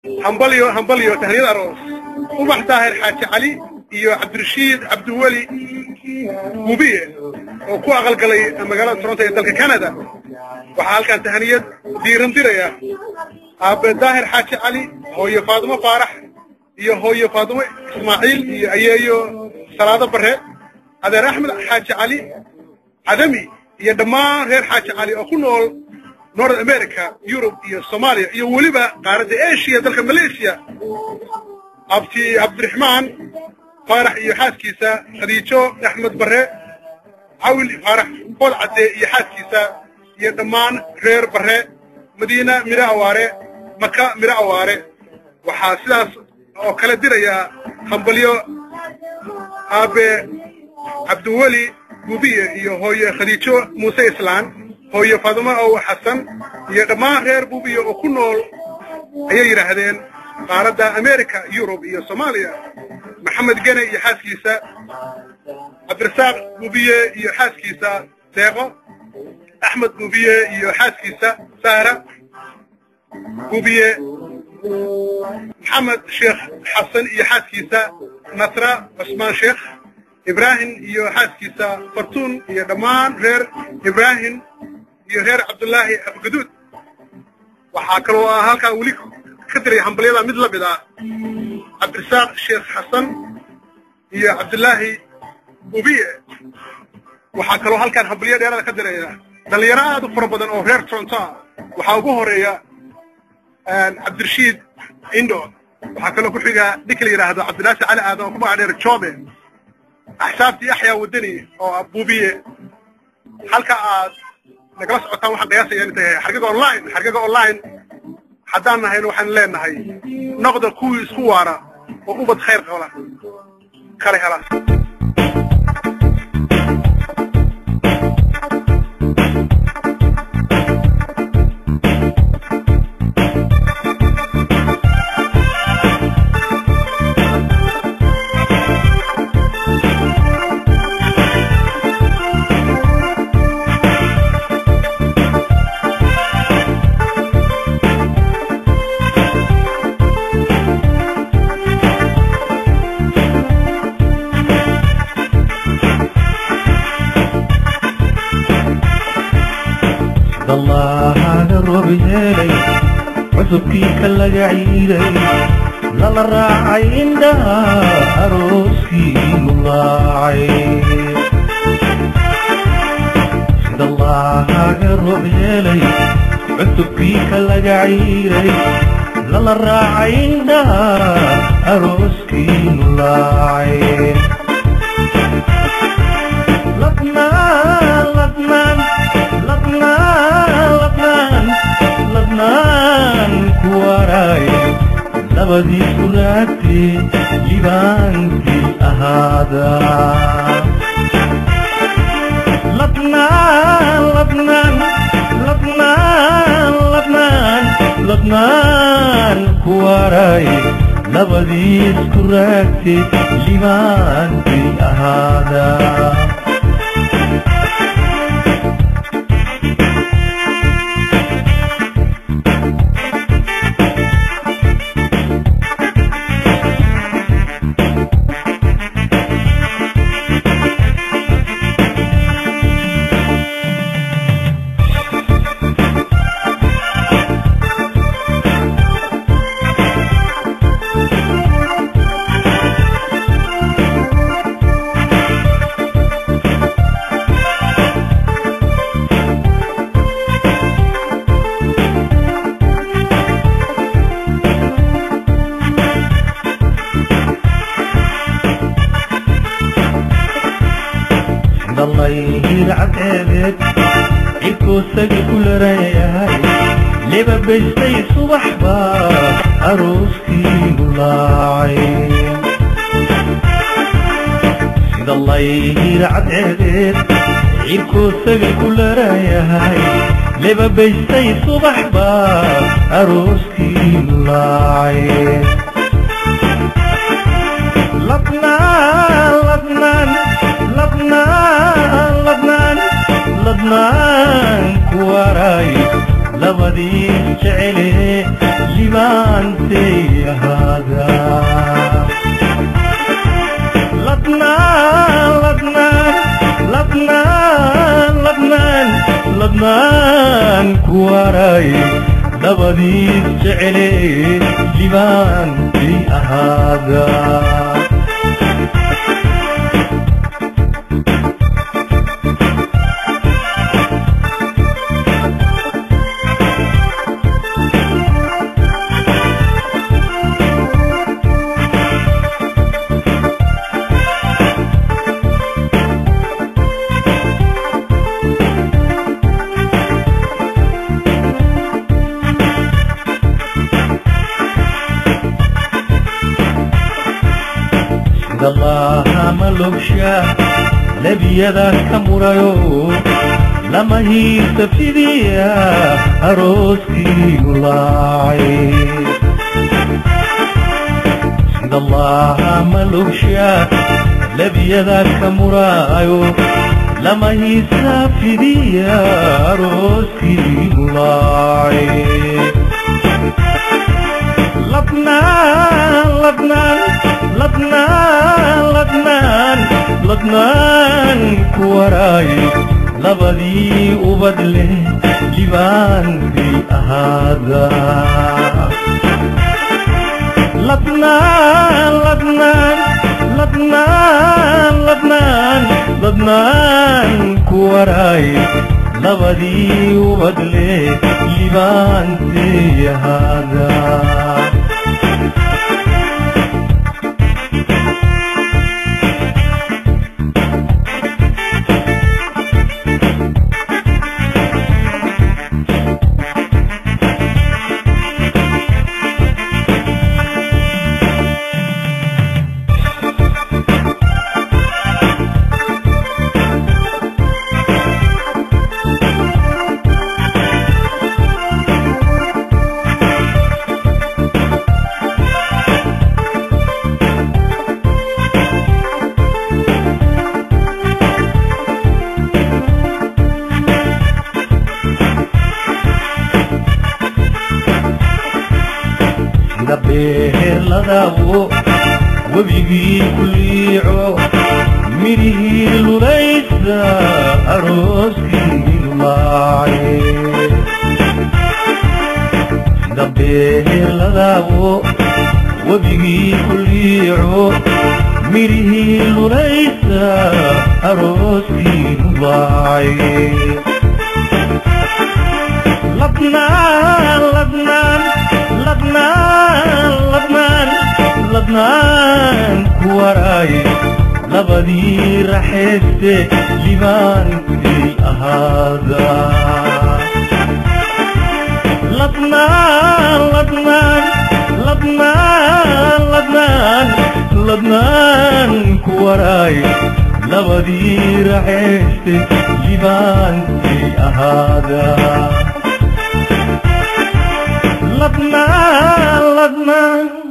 Hambalyo, hambalyo, tahniyad aroos. Ubax Daahir Xaaji Cali iyo Cabdirashiid Cabdiweli Gubiye oo ku aqalgalay magaalada Toronto ee dalka Canada. Waxaa halkan tahniyad diiran diraya aabe Daahir Xaaji Cali, hooyo Faadimo Faarax iyo hooyo Faadimo Ismaaciil iyo ayeeyo Salaado Barre, adeer Axmed Xaaji Cali Cadami iyo dhammaan reer Xaaji Cali oo ku nool North America, Europe iyo Soomaaliya iyo weliba qaaradda Asia, dalka Malaysia. Abti Cabdiraxmaan Faarax iyo xaaskiisa Khadiijo Axmed Barre, Cawil Faarax Bool Cadde iyo xaaskiisa iyo dhammaan reer Barre, Madiina Miro Awaare, Maka Miro Awaare. Waxaa sidaas oo kale diraya hambalyo aabe Cabdiweli Gubiye iyo hooye Khadiijo Muuse Islaan, hooye Faadimo Ow Xasan iyo dhammaan reer Bubiye oo ku nool, ayay yidhaahdeen, qaaradda America, Yurub iyo Soomaaliya. Maxamed Gene iyo xaaskiisa, Cabdirasaaq Bubiye iyo xaaskiisa Deeqo, Axmed Bubiye iyo xaaskiisa Sahra Bubiye, Maxamed Sheekh Xasan iyo xaaskiisa Nasra Cusmaan Sheekh Ibraahim iyo xaaskiisa Fartuun iyo dhammaan reer Ibraahim iyo reer Cabdullaahi Abgaduud. Waxaa kaloo ah halkaa weli ka diray hambalyada mid la mid ah Cabdirasaaq Sheekh Xasan iyo Cabdullaahi Bubiye. Waxaa kaloo halkaan hambalyo dheerada ka diraya dhalinyaro aad u fara badan oo reer Toronto ah. Waxaa ugu horeeya Cabdirashiid Indo, waxaa kaloo ku xiga ninka la yidhaahdo Cabdinaasir Cali Aadan oo ku magac dheer Joobe, axsaabtii Axyaa Wadani oo Buubiye. Halka aad nagala socotaan waxaan qiyaasaya inay tahay Xargaga Online. Xargaga Online haddaan nahayna, waxaan leenahay noqda kuwii isku waara oo ubad khayr qaba kala hela. Dallahaga roob helay, cusubkii ka laga ciiday, lala raacay indhaha, arooskii mulaacay. Dallahaga roob helay, cusubkii ka laga ciiday, lala raacay indhaha, arooskii mulaacay. Ladnaan, ladnaan, ladnaan, ladnaan, ladnaan ku waraay, labadii suraagtee libaankii ahaada. Ladnaan, ladnaan, ladnaan, ladnaan, ladnaan ku waraay, labadii isku raagtee libaankii ahaada. Dallayhir cadceedeed cirkoosaga ku larayahay, lebabaystay subax baa arooskii mulaacay. Dallayhir cadceedeed cirkoosaga ku larayahay, lebabaystay subax baa arooskii mulaacay. Ladnaan, ladnaan, ladnaan, ladnaan, ladnaan ku waray, labadii jecele Libaantay ahaada. Ladnaan, ladnaan, ladnaan, ladnaan, ladnaan ku waray labadiis jecele libaantay ahaada. Allaha lebiyada ka murayo lama hiirta fidiya arooskiigu laacay. Sida allaha malogsha lebiyada ka murayo lama hiirta fidiya arooskiigu laacay. Ladnaan, ladnaan, ladnaan, ladnaan, ladnaan ku waray labadii ubad leh libaantay ahaada. Ladnaan, ladnaan, ladnaan, ladnaan, ladnaan ku waray labadii ubad leh libaantay ahaada. Sida beerladawo webigii ku liico midhihii lulaysa arooskii laacay. Sida beerladawo webigii ku liico midhihii lulaysa arooskii laacay. Ladnaan, ladnaan, ladnaan, ladnaan, ladnaan ku waray labadii raxayste libaantay ahaada. Ladnaan, ladnaan, ladnaan, ladnaan, ladnaan ku waray labadii raxayste libaantay ahaada. Ladnaan, ladnaan.